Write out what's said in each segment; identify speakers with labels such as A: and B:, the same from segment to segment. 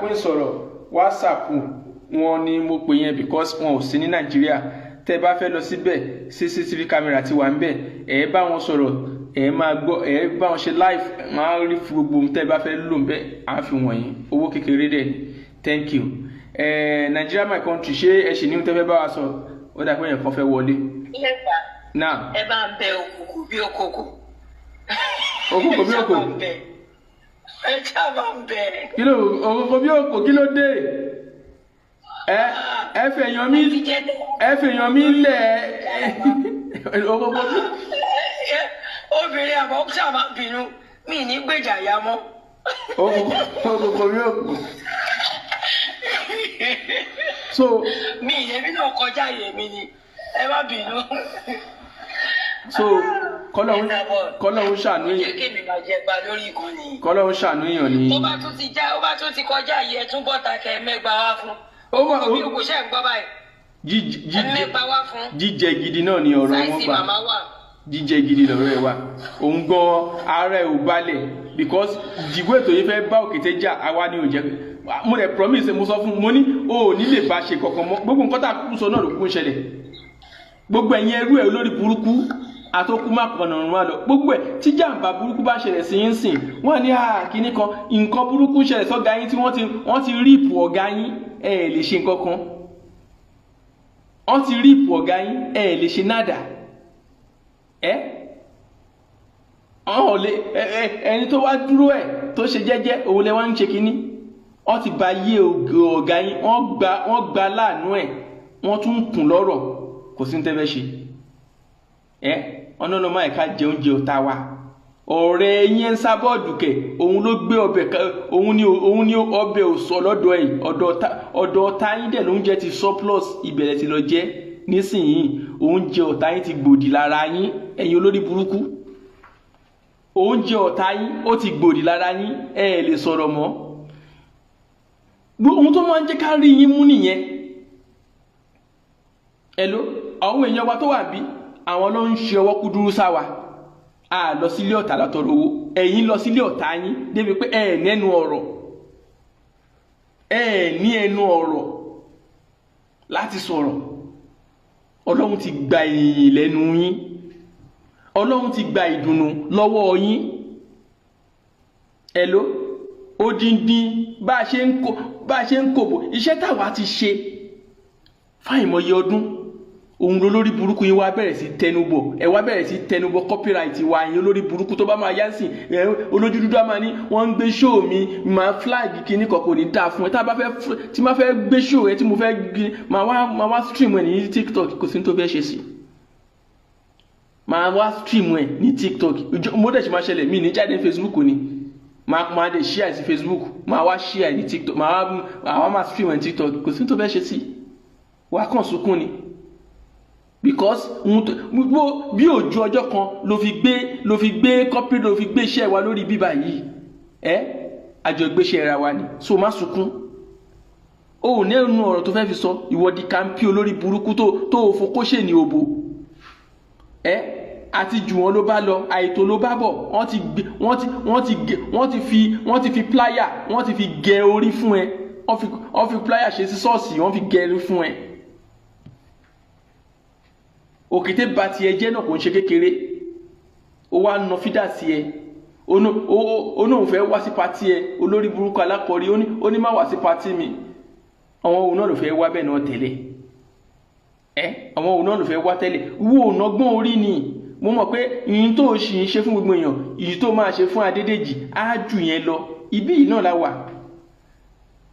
A: Queen sọ̀rọ̀, WhatsApp wọn ni mo pè yẹn because wọn ò sí ní Nàìjíríà. Tẹ́ bá fẹ́ lọ síbẹ̀, CCTV camera ti wà ń bẹ̀. Ẹ bá wọn sọ̀rọ̀, ẹ máa gbọ́, ẹ bá wọn ṣe live, máa rí gbogbo ohun tẹ́ bá fẹ́ lò ń bẹ̀, á fi wọ̀nyí. Owó kékeré dẹ̀ ni. Thank you. Nigeria my country, ṣé ẹ ṣì ní ohun tẹ́ fẹ́ bá wa sọ? Ó dà pé èèyàn kan fẹ́ wọlé. Náà.
B: Ẹ bá ń bẹ òkùnkùn bí òkòkò.
A: Òkùnkùn bí òkò.
B: Ẹ ṣáà ń bẹ.
A: Kí ló òkùnkùn bí òkò, kí ló dé? Ẹ fèèyàn mi, ẹ fèèyàn mi lẹ̀, òkùnkùn bí.
B: Obìnrin àbọ̀ ṣáà máa bínú, mi ní gbèjà ya mọ́.
A: Òkùnkùn bí òkò. So
B: mi ìyẹn náà kọjá yèmí ni, ẹ má bínú.
A: So kọ́lọ́hún ṣàánú
B: èèyàn. Jẹ́ kémi máa jẹ gba lórí ìkànnì.
A: Kọ́lọ́hún ṣàánú èèyàn ni.
B: Tó bá tún ti já, ó bá tún ti kọjá yìí, ẹ tún bọ́ta kẹ mẹ́gbàá wá fún. Ó bí òkú ṣe ń gbọ́ báyìí. Mẹ́gbàá wá fún.
A: Jíjẹ gidi náà ni ọ̀rọ̀ wọn gbà. Jíjẹ gidi lọ̀rọ̀ ẹ̀ wá. Òun gan ara ẹ̀ ò balẹ̀ because ìdìbò ètò yìí fẹ́ bá òkété jà, àwa ni ò jẹ́. Mo rẹ̀ promise, mo sọ fún mo ní o ò ní lè bá ṣe kankan mọ́. Gbogbo nǹkan tá a kúkú sọ náà ló kúkú ń ṣẹlẹ̀. Gbogbo ẹ̀yin ẹrú ẹ̀ olórí burúkú àtọkù má kànnà ọ̀run wa lọ. Gbogbo ẹ̀ tí jàǹbá burúkú bá ṣẹlẹ̀ sí yín sìn, wọ́n ní kíní kan, nǹkan burúkú ṣẹlẹ̀ sọ́gá yín tí wọ́n ti rí ipò ọ̀gá yín, ẹ̀ lè ṣe nǹkan kan. Wọ́n ti rí ipò ọ̀gá yín, ẹ̀ lè ṣe nádà. Ẹ́ ọ̀hún lè ẹni tó wá dúró ẹ̀ tó ṣe jẹ́jẹ́, òun lẹ wá ń ṣe kíní. Wọ́n ti ba yé ọ̀gá yín, wọ́n gba láàánú ẹ̀, wọ́n tún ń kùn lọ́rọ̀, kò sí ní tẹ́fẹ́ ṣe. Ẹ́ ọ̀nà ọ̀nà máa ká jẹ oúnjẹ ọ̀tá wa. Ọ̀rẹ́ yẹn ń sábọ́ọ̀dù kẹ̀, òun ló gbé ọbẹ̀, òun ni ọbẹ̀ òsọ lọ́dọ̀ ẹ̀, ọ̀dọ̀ ọ̀tá yín dẹ̀ lóúnjẹ ti surplus, ìbẹ̀rẹ̀ ti lọ jẹ́. Nísìnyí oúnjẹ ọ̀tá yín ti gbòdì lára yín, ẹ̀yin olórí burúkú. Oúnjẹ ọ̀tá yín ó ti gbòdì lára yín, ẹ lè sọ̀rọ̀ mọ́. Ohun tó máa ń jẹ́ ká rí yín mú nìyẹn. Hello, àwọn èèyàn wa tó wà bí, àwọn ló ń ṣe ọwọ́ kúdúrú sáwa. A lọ sílé ọ̀tá látọrọ owó, ẹ̀yin lọ sílé ọ̀tá yín débi pé ẹ nẹ́nu ọ̀rọ̀, ẹ ní ẹnu ọ̀rọ̀ láti sọ̀rọ̀. Ọlọ́run ti gba ìyìn lẹ́nu yín, Ọlọ́run ti gba ìdùnnú lọ́wọ́ yín. Hello, odindin bá a ṣe ń kòbò iṣẹ́ táwa ti ṣe fáìmọye ọdún, òun lolórí burúkú yín wá bẹ̀rẹ̀ sí tẹnubọ̀. Ẹ wá bẹ̀rẹ̀ sí tẹnubọ̀ copyright wa, yín olórí burúkú tó bá máa yá sí ẹ olójú dúdú á máa ní wọ́n ń gbé show mi, máa flag kíní kan, kò ní dáa fún ẹ. Tá a bá fẹ́ tí máa fẹ́ gbé show ẹ tí mo fẹ́ máa wá stream ẹ ní TikTok, kò sí ní tó fẹ́ ṣe sí. Máa wá stream ẹ ní TikTok, mo dẹ̀ ṣe máa ṣẹlẹ̀ mí ní jáde ní Facebook ni, máa dẹ̀ share sí Facebook, máa wá share ní TikTok, máa wá stream ẹ ní TikTok, kò sí ní tó fẹ́ ṣe sí. Wàá kàn sunkún ni. Because bí òjú ọjọ́ kan ló fi gbé copy, ló fi gbé iṣẹ́ wa lórí bíbá yìí, ẹ àjọ ìgbéṣẹ́ ra wa ni. So má sunkún, o ò ní ẹnu ọ̀rọ̀ tó fẹ́ fi sọ. Ìwọ di kàńpì olórí burúkú tó o fokóṣe ní òbò ẹ àti jù wọn ló bá lọ, àìtó ló bá bọ̀. Wọ́n ti fi pláyà, wọ́n ti fi gẹ orí fún ẹ, wọ́n fi pláyà ṣe sí ṣọ́ọ̀ṣì, wọ́n fi gẹ orí fún ẹ. Òkété ba tiẹ̀ jẹ́ náà kò ń ṣe kékeré. Ó wá na fídà sí ẹ, ó náà fẹ́ wá sí patí ẹ, olórí burúkú alákọ̀ọ́rí, ó ní má wá sí patí mi. Àwọn òun náà ló fẹ́ wá bẹ́ẹ̀ náà tẹ́lẹ̀. Ẹ àwọn òun náà ló fẹ́ wá tẹ́lẹ̀. Wo ọ̀nà gbọ́n orí ni. Mo mọ̀ pé ìyìn tó ṣì ń ṣe fún gbogbo èèyàn, ìyìn tó máa ṣe fún Adédèjì á jù yẹn lọ. Ibí yìí náà la wà.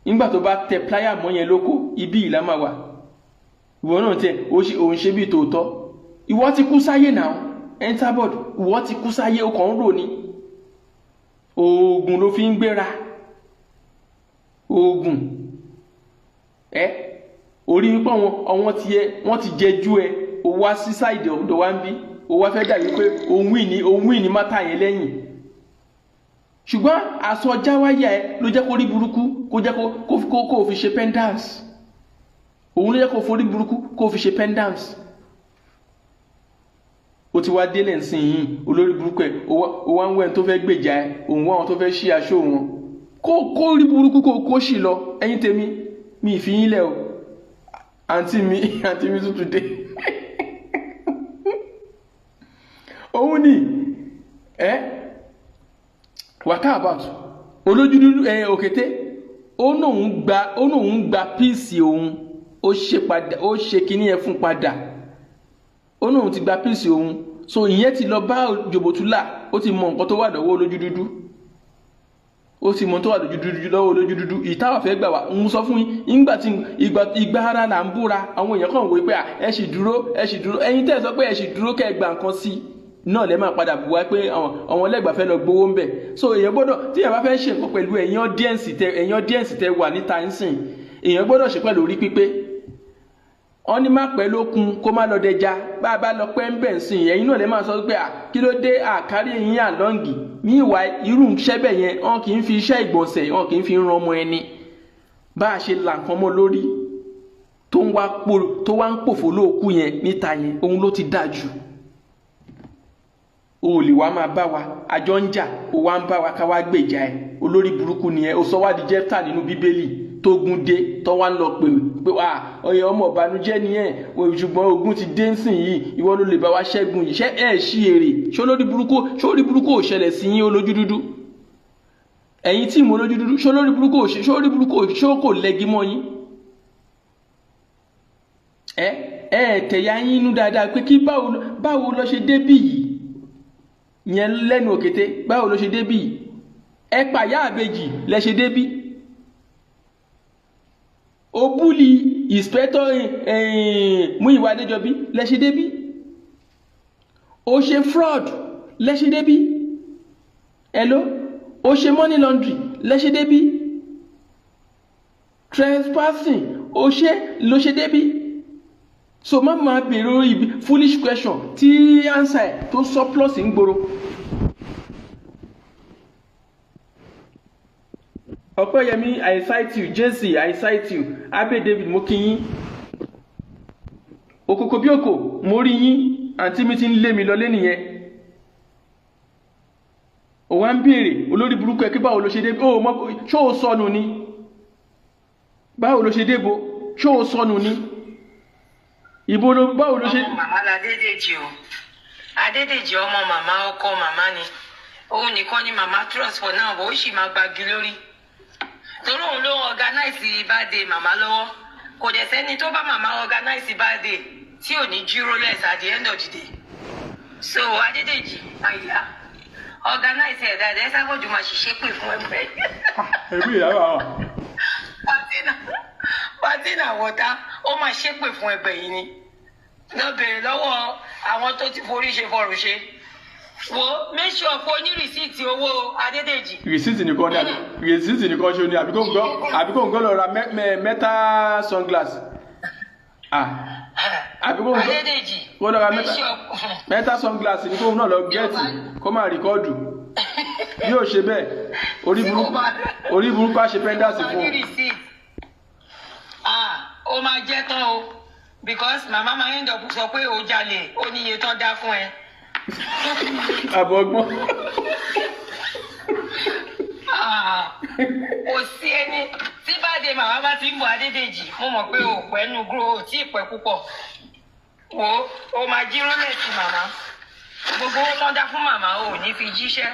A: Nígbà tó bá tẹ pláyà mọ́ yẹn lóko, ibí yìí la máa wà. Ìwọ náà tẹ òun ṣe bí tòótọ́. Ìwọ ti kú sáyé náà, Entabod, ìwọ ti kú sáyé, o kàn ń rò ní. Oògùn ló fi ń gbéra. Oògùn. Ẹ orí wípé àwọn ti ẹ, wọ́n ti jẹjú ẹ, o wá sí sáìdì ọ̀dọ̀ wa ń bí, o wá fẹ́ dàbí pé òun wí ní mátà yẹn lẹ́yìn. Ṣùgbọ́n aṣọ jáwáyà ẹ ló jẹ́ kó rí burúkú, kó jẹ́ kó fi ṣe pendants. Òun ló jẹ́ kó forí burúkú kó fi ṣe pendants. Ó ti wá délẹ̀ nsìn yìí, olórí burúkú ẹ̀, ó wá ń wẹ́n tó fẹ́ gbèjà ẹ, òun wá àwọn tó fẹ́ ṣí aṣọ wọn. Kó rí burúkú kó sì lọ. Ẹ̀yin tèmi, mi ì fi yín lẹ̀ o. Àǹtí mi tuntun dé. Òun ni ẹ waka about olójú dúdú ẹ òkété. Ó nóun gba píìsì òun, ó ṣe padà, ó ṣe kinní yẹn fún padà. Ó nóun ti gba píìsì òun. So ìyẹn ti lọ bá Jòbótúlà, ó ti mọ nǹkan tó wà lọ́wọ́ olójú dúdú. Ó ti mọ tó wà lọ́wọ́ olójú dúdú. Ìtawà fẹ́ gbà wá ń sọ fún yín nígbà tí ìgbà ara là ń búra. Àwọn èèyàn kàn wò pé ẹ sì dúró, ẹ sì dúró. Ẹ̀yin tẹ́ ẹ sọ pé ẹ sì dúró kẹ́ ẹ gba nǹkan sí i náà lẹ́ máa padà bù wá pé àwọn ẹlẹ́gbàá fẹ́ lọ gbowó ń bẹ̀. So èèyàn gbọ́dọ̀ tí èèyàn bá fẹ́ ṣe nǹkan pẹ̀lú ẹ̀yin audience tẹ wà níta ń sìn, èèyàn gbọ́dọ̀ ṣe pẹ̀lú orí pípé. Wọ́n ní má pẹ́ lókun kó má lọ dẹja. Bá a bá lọ pẹ́ ń bẹ̀ ń sìn, ẹ̀yin náà lè máa sọ pé kí ló dé àkárí ẹ̀yìn àlọ́ǹgì ní ìwà irú iṣẹ́ bẹ̀ yẹn. Wọn kì í fi iṣẹ́ ìgbọ̀nsẹ̀, wọn kì í fi ran ọmọ ẹni. Bá a ṣe là nǹkan mọ́ lórí tó wá ń pòfò lóòkú yẹn níta yẹn, òun ló ti dáa jù. O lè wá máa bá wa àjọ ń jà, o wá ń bá wa ká wá gbèjà ẹ. Olórí burúkú nìyẹn. O sọ wá di Jẹ́fítà nínú Bíbélì tógun dé tó wá ń lọ pè pé wà ọyẹ ọmọ ìbànújẹ́ nìyẹn, ṣùgbọ́n ogun ti dé nsìn yìí, ìwọ ló lè bá wa ṣẹ́gun yìí. Ṣé ẹ ṣí èrè? Ṣé olórí burúkú ò ṣẹlẹ̀ sí yín olójú dúdú? Ẹ̀yin tí mo olójú dúdú, ṣé olórí burúkú ò ṣe, ṣé olórí burúkú ò ṣé kò lẹ́gi mọ́ yín? Ẹ ẹ tẹ̀yà yín inú dáadáa pé kí báwo lọ ṣe débì yìí yẹn lẹ́nu òkété, báwo ló ṣe débì yìí? Ẹ pàyà àbejì lẹ ṣe débì. Obúli ìspẹ́tọ̀ Múyìwá Adéjọbí lẹ ṣe débí. Ó ṣe fraud lẹ ṣe débí. Hello, ó ṣe money laundry lẹ ṣe débí. Trespassing ó ṣe ló ṣe débí. So má máa bèrè ibi foolish question tí answer ẹ̀ tó surplus ń gbòòrò. Ọpẹ́yẹmí, I cite you. Jesse, I cite you. Abe David, mo kí yín. Òkòkò bí òkò, mo rí yín. Àǹtí mi ti ń lé mi lọlé nìyẹn. Ó wá ń béèrè olórí burúkú ẹ kí báwo ló ṣe dé? Ó mọ ṣó o sọnù ni? Báwo ló ṣe débo? Ṣó o sọnù ni? Ibo ló báwo ló ṣe.
B: Ọmọ màmá la Adédèjì o. Adédèjì ọmọ màmá, ọkọ màmá ni. Òun nìkan ni màmá trust for now, bó sì máa gbági lórí. Torí òun ló ń organize birthday màmá lọ́wọ́. Kò dẹ̀ sẹ́ni tó bá màmá organize birthday tí ò ní jí Rolex at the end of the day. So Adédèjì àyà organize ẹ̀ dáadáa, ẹ sábọ̀jù máa ṣiṣẹ́ pè fún ẹgbẹ́.
A: Ẹbí ìyá wa.
B: Pátínà wọ̀tá ó máa ṣépè fún ẹgbẹ́ yìí ni. Lọ bèrè lọ́wọ́ àwọn tó ti forí ṣe fọrùn ṣe. Wo make sure kó ní rìsíìtì owó Adédèjì.
A: Rìsíìtì nìkan ni àbí rìsíìtì nìkan ṣe ni àbí kò ń gbọ́ lọ ra mẹ́ta sunglass. Àbí kò ń gbọ́
B: Adédèjì
A: kó lọ ra mẹ́ta sunglass ni kóun náà lọ gẹ́ẹ̀tì kó máa rìkọ́ọ̀dù. Yóò ṣe bẹ́ẹ̀, orí burúkú á ṣe pẹ́ńdàsì fún un.
B: Ó máa jẹ́ tán o, because màmá máa ń dọ̀kú sọ pé ó jalè, ó níye tán dá fún ẹ.
A: Àbọ̀gbọ́n.
B: Kò sí ẹni tí báde màmá bá ti ń bọ̀ Adédèjì, mo mọ̀ pé o pẹ́ nu gúrò, o tí ì pẹ́ púpọ̀. Wo o máa jí Rolex màmá. Gbogbo owó tán dá fún màmá o ò ní fi jíṣẹ́.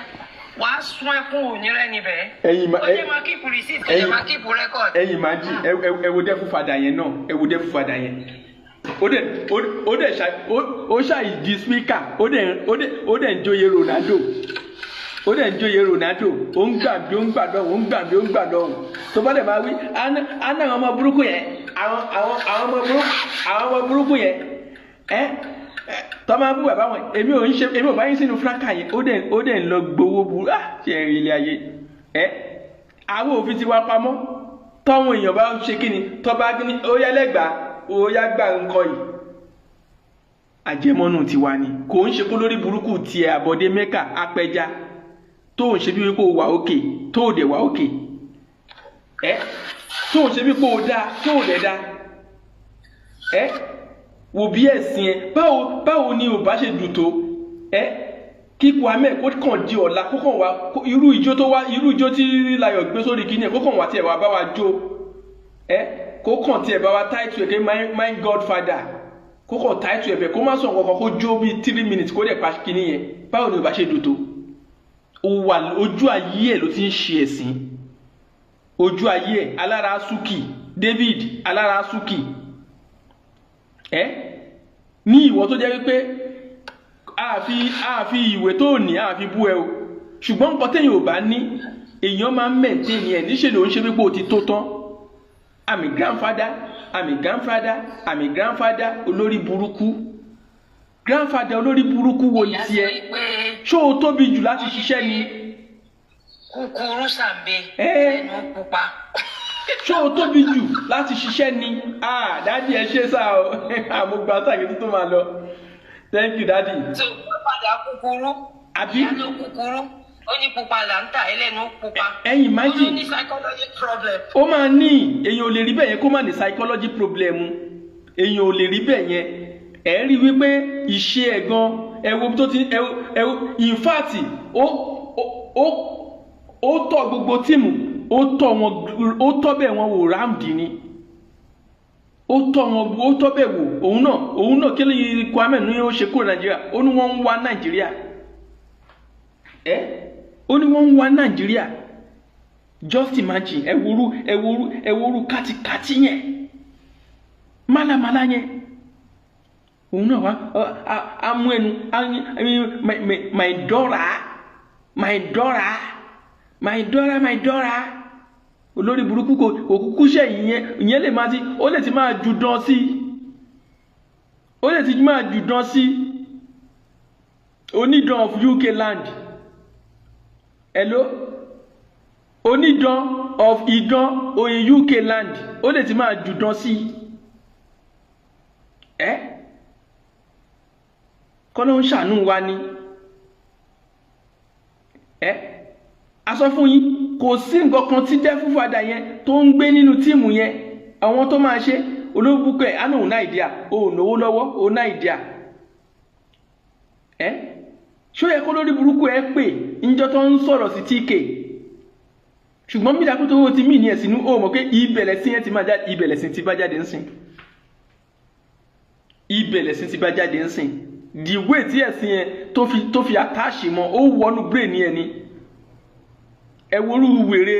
B: Wàá sún ẹkún ò ní rẹ́ níbẹ̀. Ó jẹ́ máa kíìpù receipt, kò jẹ́ máa kíìpù record.
A: Ẹ̀yin máa jí ẹ wo dẹ́fù fadà yẹn náà, ẹ wo dẹ́fù fadà yẹn. Ó dẹ̀ ó ṣàì di speaker, ó dẹ̀ ń jóye Ronaldo. Ó dẹ̀ ń jóye Ronaldo, ó ń gbà bí ó ń gbà lọ́hùn, ó ń gbà bí ó ń gbà lọ́hùn. Tó bá dẹ̀ máa wí, á ná àwọn ọmọ burúkú yẹn, àwọn ọmọ burúkú yẹn, ẹ́ tọ́ máa bú bàbá wọn, èmi ò ń ṣe, èmi ò bá yín sínú fúlákà yẹn, ó dẹ̀ ń lọ gbowó burú, ṣe rí ilé ayé. Ẹ́ àwọn òfin ti wá pamọ́, tọ́wọn èèyàn bá ṣe kí ni, tọ́ bá ní ó yá lẹ́gbàá, ó yá gbà nǹkan yìí. Àjẹmọ́nù tiwa ni, kò ń ṣe kó lórí burúkú tiẹ̀ àbọ̀dé mẹ́kà apẹja tó ń ṣe bí wípé o wà òkè tó ò dẹ̀ wà òkè, ẹ́ tó ń ṣe bí wípé o dáa tó ò dẹ̀ dáa, ẹ́ wò bí ẹ̀sìn ẹ báwo ni ò bá ṣe dùn tó, ẹ́ Kí Kwame kó kàn di ọ̀la, kó kàn wá irú ijó tó wá, irú ijó tí Láyọ̀ gbé sórí kíní ẹ̀, kó kàn wá tiẹ̀ wá bá wa jó ẹ, kó kàn tiẹ̀ bá wa táìtù ẹ̀ ké my godfather, kó kàn táìtù ẹ̀ bẹ̀, kó má sọ nǹkan kan, kó jó bíi 3 minutes, kó dẹ̀ pa kíní yẹn. Báwo ni ò bá ṣe dùn tó? Ó wà ojú ayé ẹ̀ ló ti ń ṣe ẹ̀sìn ojú ayé ẹ̀. Alára Suki David, alára Suki ẹ ní ìwọ tó jẹ́ wípé àfi ìwé tó ní àfi bú ẹ o, ṣùgbọ́n nǹkan téèyàn ò bá ní, èèyàn máa ń maintain ẹ̀. Níṣẹ́ ló ń ṣe wípé o ti tó tán. I'm a grandfather, I'm a grandfather, I'm a grandfather. Olórí burúkú, grandfather olórí burúkú wo ni
B: Ìyá sọ
A: tiẹ̀?
B: pé
A: Ṣó o tóbi jù láti ṣiṣẹ́ ni?
B: Kúkúrú sàǹbẹ ẹnu pupa.
A: Ṣó o tóbi jù láti ṣiṣẹ́ ni? Ah, daddy, ẹ ṣe sá o. Àmúgbà sáà kí tó máa lọ. Thank you, daddy.
B: So padà kúkúrú.
A: Àbí?
B: Ìyá ló kúkúrú, ó ní pupa là ń tà, ẹlẹ́nu pupa.
A: Ẹ̀yin
B: Ó ló
A: imagine.
B: ní psychology problem.
A: Ó máa ní èèyàn ò lè rí bẹ́ẹ̀ yẹn kó má ní psychology problem. Èèyàn ò lè rí bẹ́ẹ̀ yẹn. Ẹ̀ rí wípé ìṣe ẹ̀ gan, ẹ wo bí tó ti ẹ wo ẹ wo. In fact, ó tọ́ gbogbo team, ó tọ́ wọn, ó tọ́ bẹ́ẹ̀ wọn wò round ni. Ó tọ́ wọn, ó tọ́ bẹ́ẹ̀ wò. Òun náà kí ló Kwame ní ó ṣe kúrò Nàìjíríà? Ó ní wọ́n ń wá Nàìjíríà ẹ, ó ní wọ́n ń wá Nàìjíríà. Just imagine, ẹ woru, ẹ woru, ẹ woru kátikáti yẹn, málámálá yẹn. Òun náà wá á mú ẹnu my daughter, my daughter, my daughter, my daughter. Olórí burúkú, kò kúkú ṣe ìyẹn. Ìyẹn lè máa ti, ó lè ti máa jù dán sí, ó lè ti máa jù dán sí. Onídán of UK land, hello, onídán of idán oyin UK land, ó lè ti máa jù dán sí ẹ. Kọ́ ló ń ṣàánú wa ni ẹ. A sọ fún yín, kò sí nǹkan kan tí devil father yẹn tó ń gbé nínú team yẹn. Àwọn tó máa ṣe olóbùkún ẹ̀ á náà ní idea. O ò náwó lọ́wọ́, o ní idea ẹ. Ṣó yẹ kó lórí burúkú ẹ pè níjọ́ tó ń sọ̀rọ̀ sí TK? Ṣùgbọ́n mí dàkú tó ti mí ní ẹ̀ sínú, ó mọ̀ pé ìbẹ̀lẹ̀ sí yẹn ti máa jáde, ìbẹ̀lẹ̀ sí ti bá jáde ń sìn, ìbẹ̀lẹ̀ sí ti bá jáde ń sìn. The way tí ẹ̀sìn yẹn tó fi attach mọ́, ó wọnú brain yẹn ni. Ẹ worú wèrè,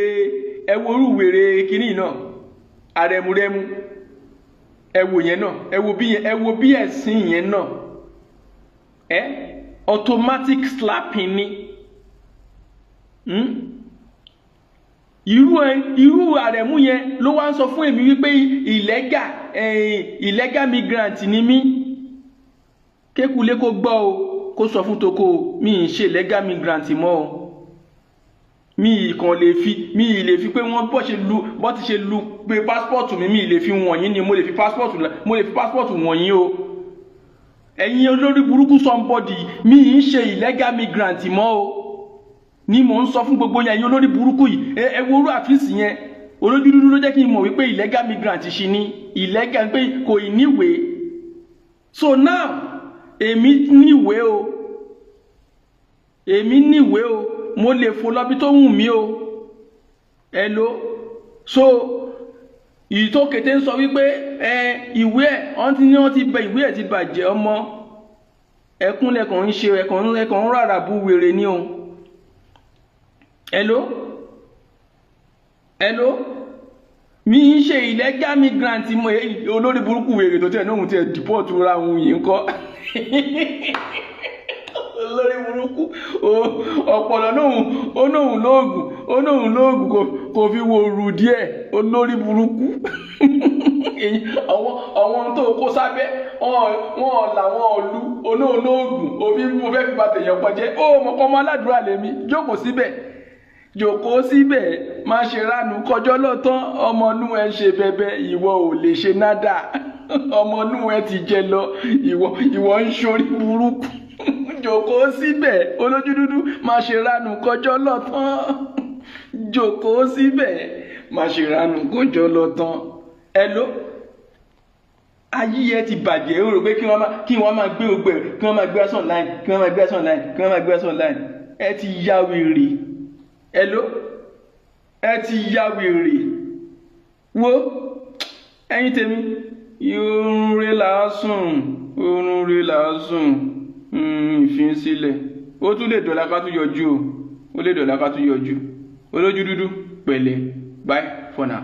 A: ẹ worú wèrè kínní náà, àrẹ̀múrẹ́mú. Ẹ wò yẹn náà, ẹ wo bí yẹn, ẹ wo bí ẹ̀sìn yẹn náà ẹ automatic slapping ni. Irú àrẹ̀mú yẹn ló wá ń sọ fún èmi wípé illegal migrant ni mí. Kékulé kó gbọ́ o, kó sọ fún toko o, mi ì ṣe illegal migrant mọ́ o. Mi ì kàn lè fi, mi ì lè fi pé wọ́n bọ́ ṣe lu, bọ́ ti ṣe lu pé passport mi, mi ì lè fi wọ̀nyí ni. Mo lè fi passport wọ̀nyí o. Ẹ̀yin olórí burúkú somebody, mi ì ń ṣe illegal migrant mọ́ o ni mò ń sọ fún gbogbo yẹn. Ẹ̀yin olórí burúkú yìí, ẹ wo orú àfíìsì yẹn, olójú dúdú ló jẹ́ kí n mọ̀ wípé illegal migrant ṣì ní, illegal pé kò ì níwèé. So now, èmi níwèé o, èmi níwèé o. Mo lè fò lọ́bi tó wù mí o. Hello, so ìyí tó kété ń sọ wípé ẹ ìwé ẹ, wọ́n ti ní wọ́n ti bẹ ìwé ẹ̀ ti bàjẹ́. Ọmọ ẹkún lẹkàn ń ṣe, ẹkàn ń rárá bu wèrè ni o. Hello, hello, mi ń ṣe illegal migrant mo. Olórí burúkú wèrè tó tẹ̀ náà òun ti deport ra òun yìí ń kọ́. Olórí burúkú, ọpọlọ náà, ó nóhùn lóògùn, ó nóhùn lóògùn, kò fi wo rù díẹ̀. Olórí burúkú, àwọn tó kó sábẹ́ wọn làwọn ọ̀lú olóhùn lóògùn òfin mo fẹ́ fi bàtẹ̀yàn pọ̀ jẹ́. Ó mọ̀ kọ́ ọmọ aládùúrà lèmi. Jókòó síbẹ̀, jókòó síbẹ̀, má ṣe ránu kọjọ́ lọ́tán. Ọmọ inú ẹ ṣe bẹbẹ, ìwọ ò lè ṣe nádà. Ọmọ inú ẹ ti jẹ lọ, ìwọ ń ṣorí burúkú. Jókòó síbẹ̀, olójú dúdú, má ṣe ránu kọjọ́ lọ́tán. Jókòó síbẹ̀, má ṣe ránu kọjọ́ lọ́tán. Hello. Ayé ẹ ti bàjẹ́. Ó rò pé kí wọ́n máa gbé gbogbo ẹ̀, kí wọ́n máa gbé aṣọ online, kí wọ́n máa gbé aṣọ online, kí wọ́n máa gbé aṣọ online. Ẹ ti ya wèrè. Hello, ẹ ti ya wèrè. Wo ẹ̀yin tèmi, oorun rẹ là á sùn, oorun rẹ là á sùn. Ìfín sílẹ̀, ó tún lè dọ̀la ká tún yọjú o, ó lè dọ̀la ká tún yọjú. Olójú dúdú pẹ̀lẹ́. Bye for now.